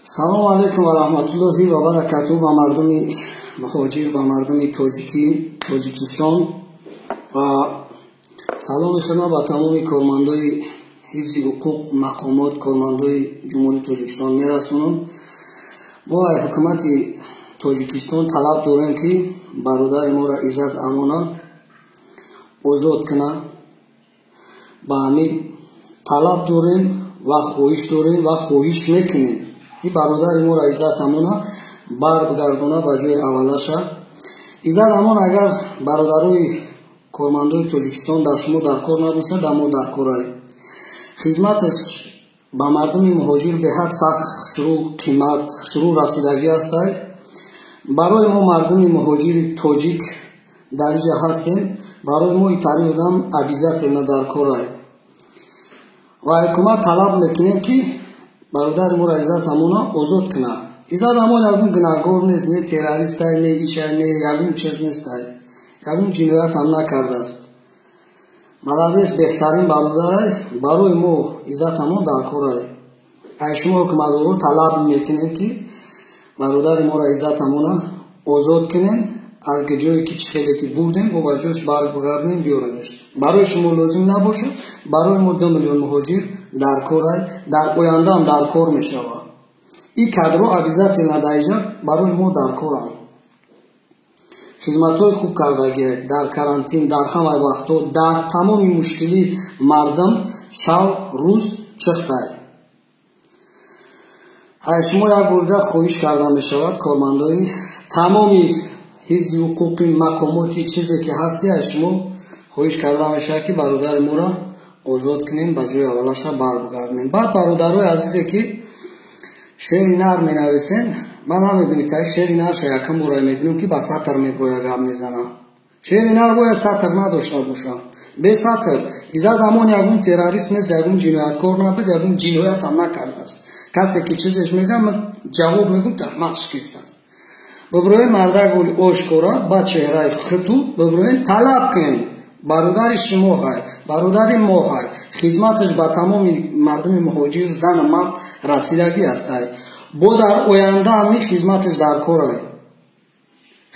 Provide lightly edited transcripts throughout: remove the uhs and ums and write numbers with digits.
Салому алайкум ва раҳматуллоҳи ва баракатуҳ ба мардуми муҳоҷир, ба мардуми тоҷикӣ, Тоҷикистон ва саломи хидмат ба тамоми кормандои ҳифзи ҳуқуқ, мақомот, кормандои Ҷумҳурии Тоҷикистон мерасонам. Мо аз ҳукумати Тоҷикистон талаб дорем, ки бародари моро Иззат Амона озод кунад. Ба ҳамин талаб дорем ва хоҳиш дорем ва хоҳиш мекунем, ки бародари моро Иззат Амона баргардона ба ҷои аввалаша. Иззат Амон агар бародарои кормандои Тоҷикистон дар шумо дар кор набошад, дар мо дар корае. Хизматаш ба мардуми муҳоҷир беҳад сахт шурӯъ қимат шурӯъ расидагӣ ҳастай. Барои мо мардуми муҳоҷири тоҷик дар инҷа ҳастем, барои мо итари одам обязательно дар корае. Ва ҳукумат талаб мекунем, ки бародари моро Иззат Амона озод кунад. Иззат Амон ягон гунаҳгор нест, не террористай, не ишай, не ягон чиз нестай, ягон ҷиноятам накардааст. Молодец, беҳтарин бародарай, барои мо Иззат Амон дар корай. Ай шумо ҳукуматдоро талаб мекунем, ки бародари моро Иззат Амона озод кунем, аз ҷое ки чӣ хеле ки бурдем, бо ба ҷош баргардем, биёремеш. Барои шумо лозим набошад, барои мо 2 миллион муҳоҷир дар корай, дар ояндаам дар кор мешавад. Ин кадро обязательно дар инҷа барои мо дар коранд. Хизматҳои хуб кардагӣ дар карантин, дар ҳамаи вақтҳо, дар тамоми мушкилӣ мардум шав рӯз чихтай. Ай шумо як борга хоҳиш карда мешавад, кормандои тамоми ҳифзи ҳуқуқи мақомоти чизе ки ҳасти, аз шумо хоҳиш карда мешавад, ки бародари моро озод кунем, ба ҷои аввалаша баргардонем. Баъд бародарои азизе ки шеъри нар менависен, ман намедонам, та шеъри нарша якум бора мебинам, ки ба сатр меброя гап мезанам. Шеъри нар бояд сатр надошта бошад. Бе сатр Иззат Амон ягон террорист нест, ягон ҷинояткор набуд, ягон ҷиноятам накардааст. Касе ки чизеш мегӯяд, ман ҷавоб мегӯям, таҳмат шикистааст. Биброем мардак ошкора ба чеҳраи хиту биброем талаб кунем. Бародари шумо ҳай, бародари мо ҳай, хизматаш ба тамоми мардуми муҳоҷир, зану мард расидагӣ ҳастай. Бо дар оянда ҳами хизматаш дар корай.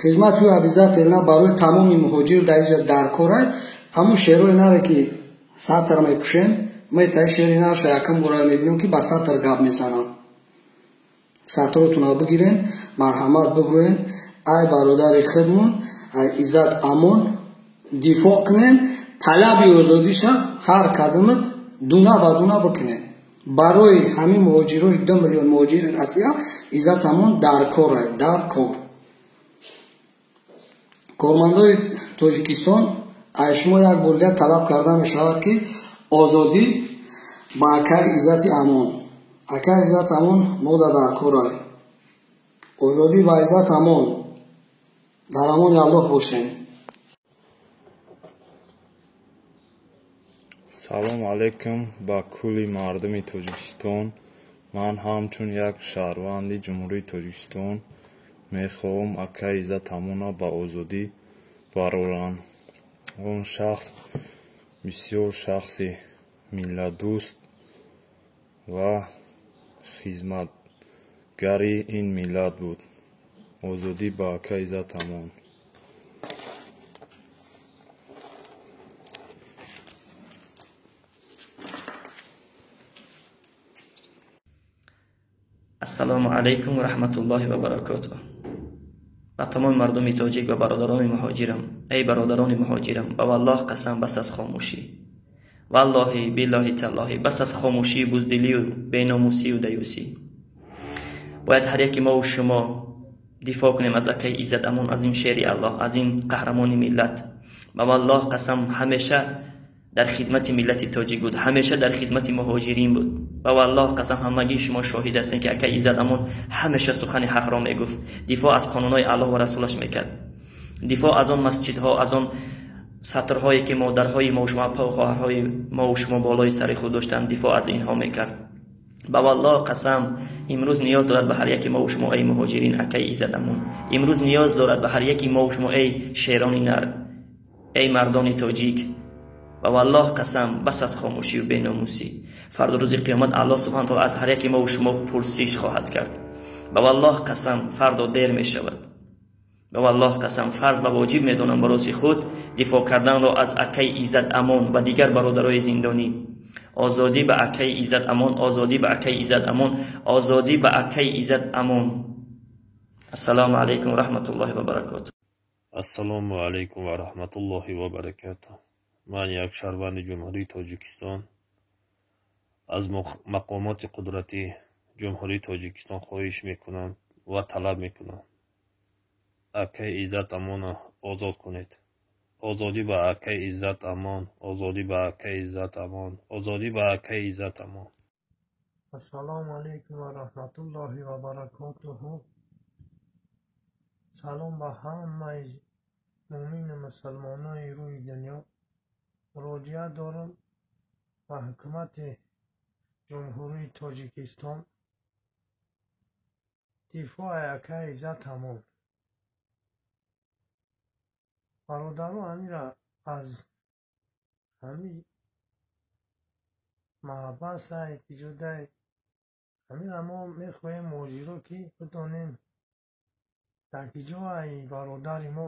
Хизмати ӯ обязательно барои тамоми муҳоҷир дар инҷа дар корай. Ҳамун шеърои наре ки сатр мепӯшем, метаи шеъри нарша якум бора мебинем, ки ба сатр гап мезанам. Сатротуна бигирен, марҳамат бигӯен, ай бародари худмон, ай Иззат Амон дифоъ кунем, талаби озодиша ҳар кадомат дуна ба дуна бикунем. Барои ҳамин муҳоҷирои 2 миллион муҳоҷири Россия Иззат Амон дар корай, дар кор. Кормандои Тоҷикистон аз шумо як борга талаб карда мешавад, ки озодӣ ба акаи Иззати Амон. Акаи Иззат Амон мода дар корай. Озодӣ ба Иззат Амон. Дар амони Аллоҳ бошем. Салом алайкум ба кулли мардуми Тоҷикистон. Ман ҳамчун як шаҳрванди Ҷумҳурии Тоҷикистон мехоҳам акаи Иззат Амона ба озодӣ барорам. Он шахс бисёр шахси миллатдӯст ва хизматгари ин миллат буд. Озодӣ ба акаи Иззат Амон. Ассалому алайкум ва раҳматуллоҳи ва баракотуҳ. Ба тамоми мардуми тоҷик ва бародарони муҳоҷирам, эй бародарони муҳоҷирам, ба валлоҳ қасам, бас аз хомӯшӣ. Валлоҳи биллоҳи таллоҳи, бас аз хомӯшӣ, буздилию беномусию даюсӣ. Бояд ҳар яки мо шумо дифоъ кунем аз акаи Иззат Амон, аз ин шери Аллоҳ, аз ин қаҳрамони миллат. Ба валлоҳ қасам, ҳамеша дар хизмати миллати тоҷик буд, ҳамеша дар хизмати муҳоҷирин буд. Ба валлоҳ қасам, ҳамагии шумо шоҳид ҳастед, ки акаи Иззат Амон ҳамеша сухани ҳақро мегуфт, дифоъ аз қонунҳои Аллоҳ ва расулаш мекард, дифоъ аз он масҷидҳо, аз он сатрҳое ки модарҳои мо шумо, апа ва хоҳарҳои мо шумо болои сари худ доштанд, дифоъ аз инҳо мекард. Ба валлоҳ қасам, имрӯз ниёз дорад ба ҳар яки мо шумо, эй муҳоҷирин, акаи Иззат Амон. Имрӯз ниёз дорад ба ҳар яки мо шумо, эй шерони нар, эй мардони тоҷик. Ба валлоҳ қасам, бас аз хомӯшӣ ва беномусӣ. Фардо рӯзи қиёмат Аллоҳ субҳонаҳу таъоло аз ҳар яке мо ва шумо пурсиш хоҳад кард. Ба валлоҳ қасам, фардо дер мешавад. Ба валлоҳ қасам, фарз ва воҷиб медонам барои худ дифоъ карданро аз акаи Иззат Амон ва дигар бародарои зиндонӣ. Озодӣ ба акаи Иззат Амон, озодӣ ба акаи Иззат Амон, озодӣ ба акаи Иззат Амон. Ассалому алайкум ва раҳматуллоҳи ва баракотуҳ. Ассалому алайкум ва раҳматуллоҳи ва баракотуҳ. Ман як шаҳрванди Ҷумҳурии Тоҷикистон аз мақомоти қудратии Ҷумҳурии Тоҷикистон хоҳиш мекунам ва талаб мекунам. Акаи Иззат Амонро озод кунед. Озодӣ ба акаи Иззат Амон, озодӣ ба акаи Иззат Амон, озодӣ ба акаи Иззат Амон. Ассалому алайкум ва раҳматуллоҳи ва баракотуҳ. Салом ба ҳамаи мӯмину мусалмонои рӯи дунё. Муроҷиат дорам ба ҳукумати Ҷумҳурии Тоҷикистон. Дифои акаи Иззат Амон. Бародаро, ҳамира аз ҳами маҳбасай киҷодай ҳамира мо мехоҳем муҳоҷиро ки бидонем дар киҷоай бародари мо.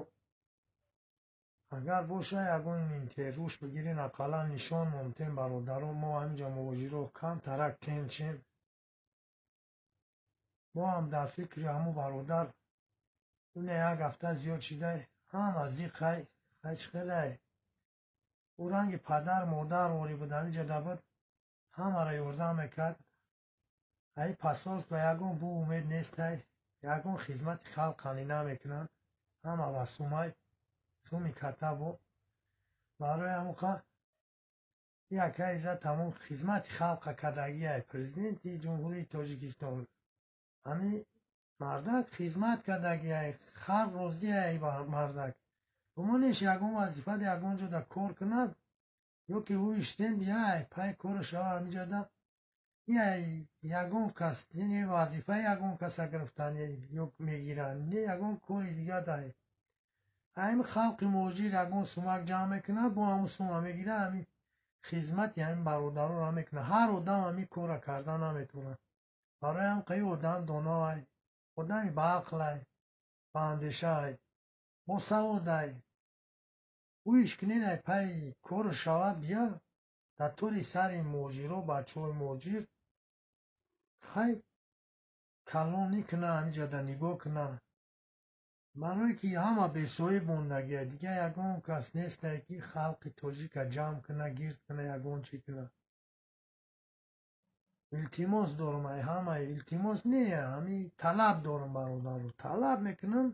Агар боша ягон интервюш бигирен, ақаллан нишон момтен бародаро. Мо ҳаминҷа муҳоҷиро камтарак тенчем. Мо ҳам дар фикри ҳамун бародар ина як ҳафта зиёд шидай, ҳама зиқай ҳеҷ хелай. Ӯ ранги падар модар ворӣ буд, ҳаминҷа дабуд, ҳамаро ёрдам мекард. Аи посольство ягон бу умед нестай, ягон хизмати халқ қанӣ намекунанд. Ҳама ба сумай суми ката бо. Барои ҳамуқа якай Иззат ҳамон хизмати халқа кардагиай. Президенти Ҷумҳурии Тоҷикистон ҳами мардак хизмат кардагиай, халқ розиай мардак. Гумонеш ягон вазифа ягон ҷода кор кунад ё ки ӯ иштен бияй пай кору шава ҳаминҷода яй ягон кас не вазифаи ягон каса гирифтан ё мегиранд, не ягон кори дига дай. Ҳамин халқи муҳоҷир ягон сумак ҷамъ мекунад, бо ҳамун сума мегирад, ҳамин хизмати ҳамин бародаронро мекунад. Ҳар одам ҳамин корро карда наметавонад. Барои ҳам қаи одам доноай, одами баақлай, баандешаай, босаводай. Ӯ ишкуненай пайи кору шава бия дар тӯри сари муҳоҷиро, бачаҳои муҳоҷир хай калонӣ куна, ҳаминҷода нигоҳ куна. Барое ки ҳама бесоҳиб мондагия, дигар ягон кас нестай ки халқи тоҷика ҷамъ куна, гирд куна, ягон чӣ куна. Илтимос дорам ай ҳамаи, илтимос не, ҳами талаб дорам бародаро, талаб мекунам.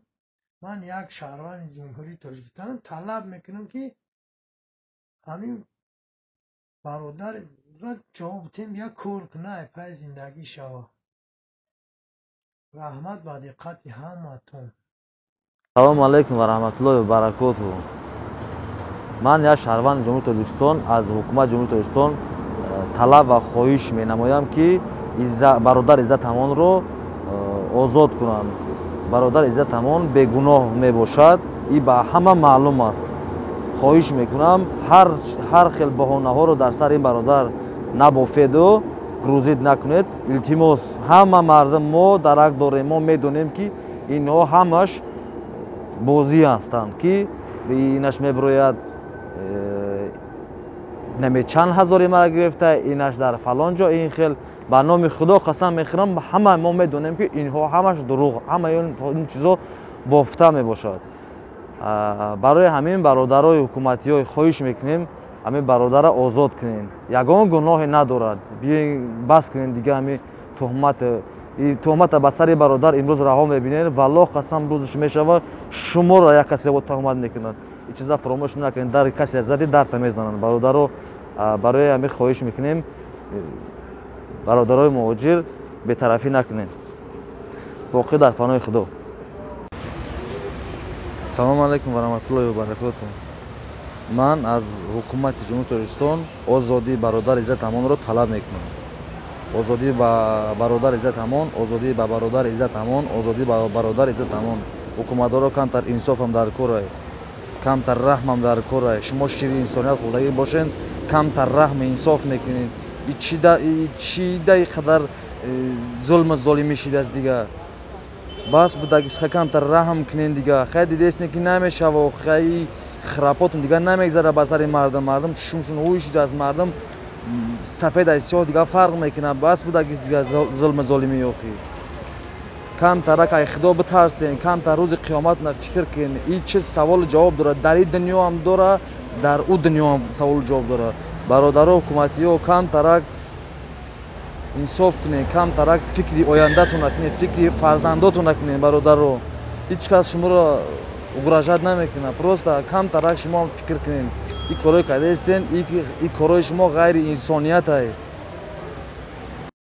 Ман як шаҳрванди Ҷумҳурии Тоҷикистонам, талаб мекунам ки ҳамин бародарро ҷавоб тем, як кор куна, ай пай зиндагӣ шава. Раҳмат ба диққати ҳаматон. Салому алайкум ва раҳматуллоҳи ва баракотуҳ. Ман як шаҳрванди Ҷумҳурии Тоҷикистон аз ҳукумати Ҷумҳурии Тоҷикистон талаб ва хоҳиш менамоям ки бародар Иззат Амонро озод кунанд. Бародар Иззат Амон бегуноҳ мебошад, и ба ҳама маълум аст. Хоҳиш мекунам, ҳар хел баҳонаҳоро дар сари ин бародар набофеду грузид накунед. Илтимос, ҳама мардум мо дарак дорем, мо медонем ки инҳо ҳамаш бозӣ ҳастанд, ки инаш мебирояд наме чанд ҳазори мара гирифта, инаш дар фалон ҷо ин хел. Ба номи Худо қасам мехӯрам, ҳама мо медонем ки инҳо ҳамаш дурӯғ, ҳама ин чизо бофта мебошад. Барои ҳамин бародарои ҳукуматиҳо хоҳиш мекунем, ҳамин бародарро озод кунем, ягон гуноҳе надорад. Бас кунем дига ҳамин туҳмат, туҳмата ба сари бародар имрӯз раҳо мебинед. Валлоҳ қасам, рӯзш мешавад, шуморо як касе туҳмат мекунад. Ин чиза фаромӯш накунед, дар касе зади дарта мезананд бародаро. Барои ҳамин хоҳиш мекунем, бародарои муҳоҷир, бетарафӣ накунед. Боқӣ дар паноҳи Худо. Салому алайкум ва раҳматуллоҳи ва баракотуҳ. Ман аз ҳукумати Ҷумҳурии Тоҷикистон озодии бародар Иззат Амонро талаб мекунам. Озодӣ ба бародар Иззат Амон, озодӣ ба бародар Иззат Амон, озодӣ ба бародар Иззат Амон. Ҳукуматдоро камтар инсофам дар кор. Камтар раҳмам дар кора. Шумо шири инсоният хӯрдагӣ бошен, камтар раҳми инсоф мекунед. Чи да и қадар зулму золимӣ шидааст дига? Бас будаги, камтар раҳм кунен дига. Хай, дидесне, ки намешава. Хай, храпотун дига намегзара ба сари мардум. Мардум чишмшун ҳуй шидааст, мардум сафед аз сиёҳ дига фарқ мекунад. Бас будаги дига зулму золимӣ. Охи, камтарак ай Худо битарсен, камтар рӯзи қиёмат фикр кунен. И чиз саволу ҷавоб дорад, дар ин дунё ҳам дора, дар ӯ дунё ҳам саволу ҷавоб дорад. Бародаро, ҳукуматиё, камтарак инсоф кунед, камтарак фикри ояндатона кунед, фикри фарзандотона кунед. Бародаро, ҳеҷ кас шуморо угрожать намекунад, просто камтарак шумо фикр кунед. И корое кардаистен, и корои шумо ғайри инсониятай.